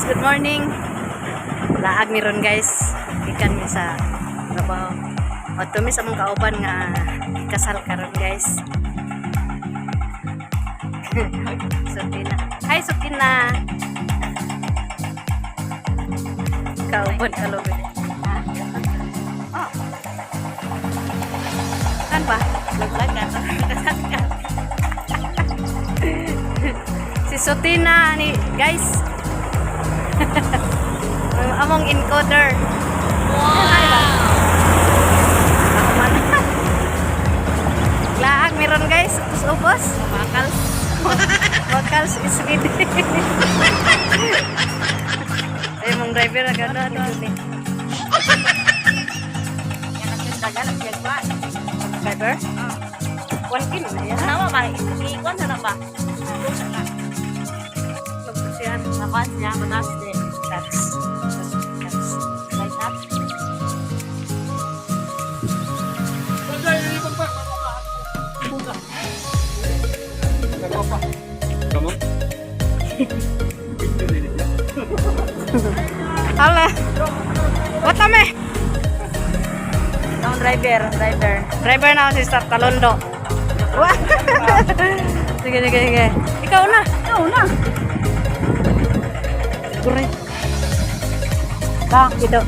Guys, good morning. Laag mi ron, guys. Ikan mi sa trabaho. O mi sa mong kauban nga ikasal karon, guys. Sutina. Hi, Sutina. Kauban kalubi. Oh. Kan ba? Laglag ka. Kasal ka. Si Sutina ni, guys. Ang among encoder. Wow! Laag meron, guys, ubos-ubos. Bakal. Wakals is ready. Ay, mong driver agad na ni. Yan ang dagan ang piyagwa. Driver? 1 kilo na yan. Tama ba? Ikuan na ba? Magpasiyan. Nakuan siya, mataas din. Tax. Tax. Light up. Kamu? Hala. Wata me. Ang driver, driver. Driver na ako si Star Talondo. Wah. Sige, sige, sige. Ikaw na. Ikaw na. Gure. Ba, ito.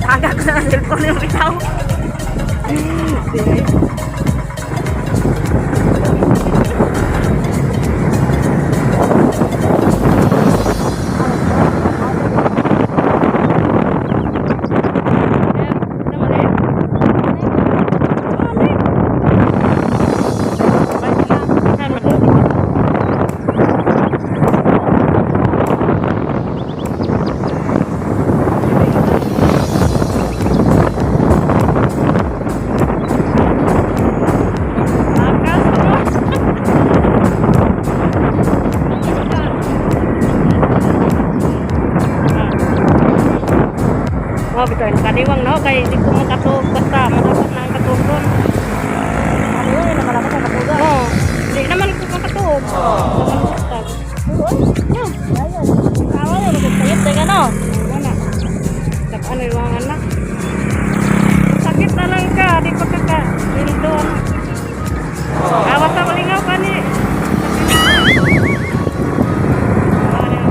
Taga ko sa cellphone yung bitaw. Sige. Wow, bitaw kadiwang no kay di ko makatuog basta makapot na ang katuog ron. Ano yun, nakalabas ang katuga. Oo. Di naman ko makatuog. Oh. Ayan. Tawa yun, magpayat na no. Wala. Tap ano yung mga anak. Sakit na lang ka, di pa ka ka. Lindon. Awas sa malingaw ka ni.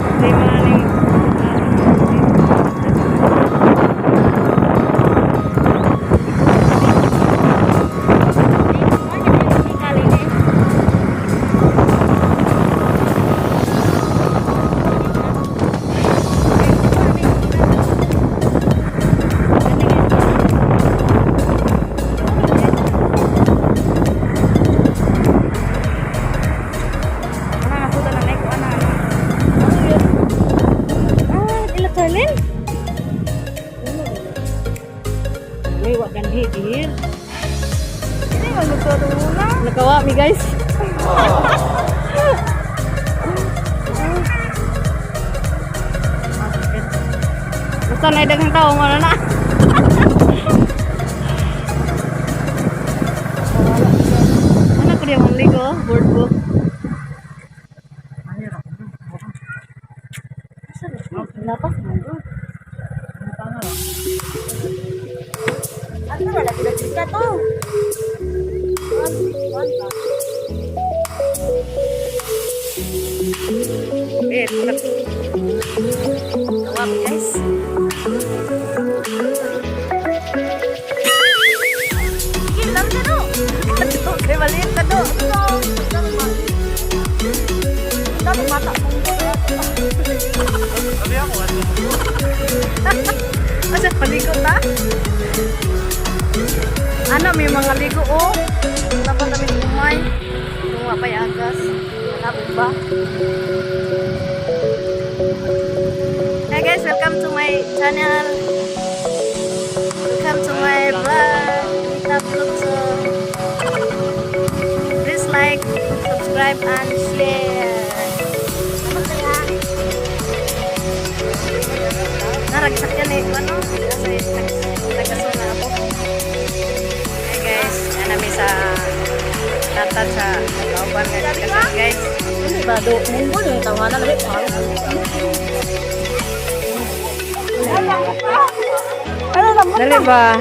Problema ni. Kali ni. Ano nakuta na ko ano ano. Ah, ila kalin. May wa ganhi gihir. Hindi man magturo na. Nagawa mi, guys. Basta na daghang tao mo na na. Ano ko diya ligo, board book. Lapas mo. Ano na lagi na to? One, one ba? Eh, gawa mi, guys. Sige lang ka no. Kadto kay maliit ka do. Dami mata. Sabi ako, ano? Asa paligo ta? Ano, may mga ligo oh. Dapat kami umay. Kung wapay agas. Malapit ba? Hi guys, welcome to my channel. Welcome to my vlog. Nita Vlog. Please like, subscribe, and share. Naragsak yan eh. Ano? Kasi nagkasuna ako. Hey guys, yan namin sa Tata. Shoutout sa kauban nga kasal, guys. Ano ba do? Munggo yung tawanan lagi. Ano lang? Dali ba?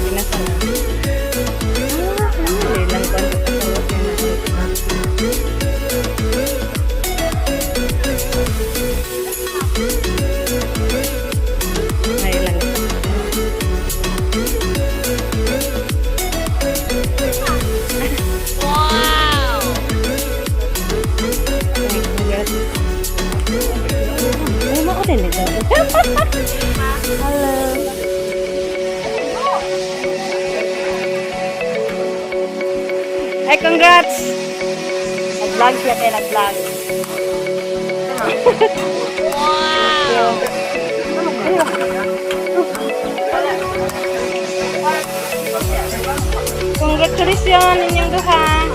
Kinasal na. Ah, ano, ilang taon ka kasal? May ilang. Wow! Ay, mo din ito. Hello. Ay, congrats! Nag-vlog siya kaya nag-vlog. Wow! Congratulations inyong duha.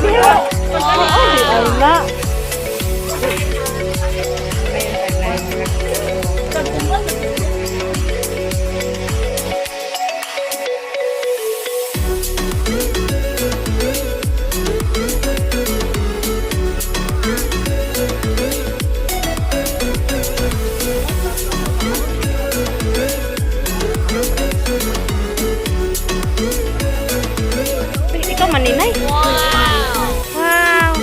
Wow! Ala. Uy, ikaw maninay. Wow! Wow!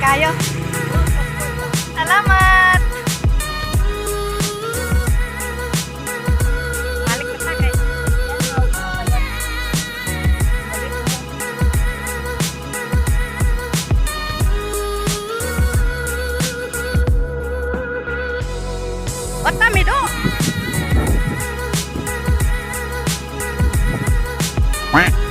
Kayo. Salamat. Balik na ta kay. Wata mi do. Quack.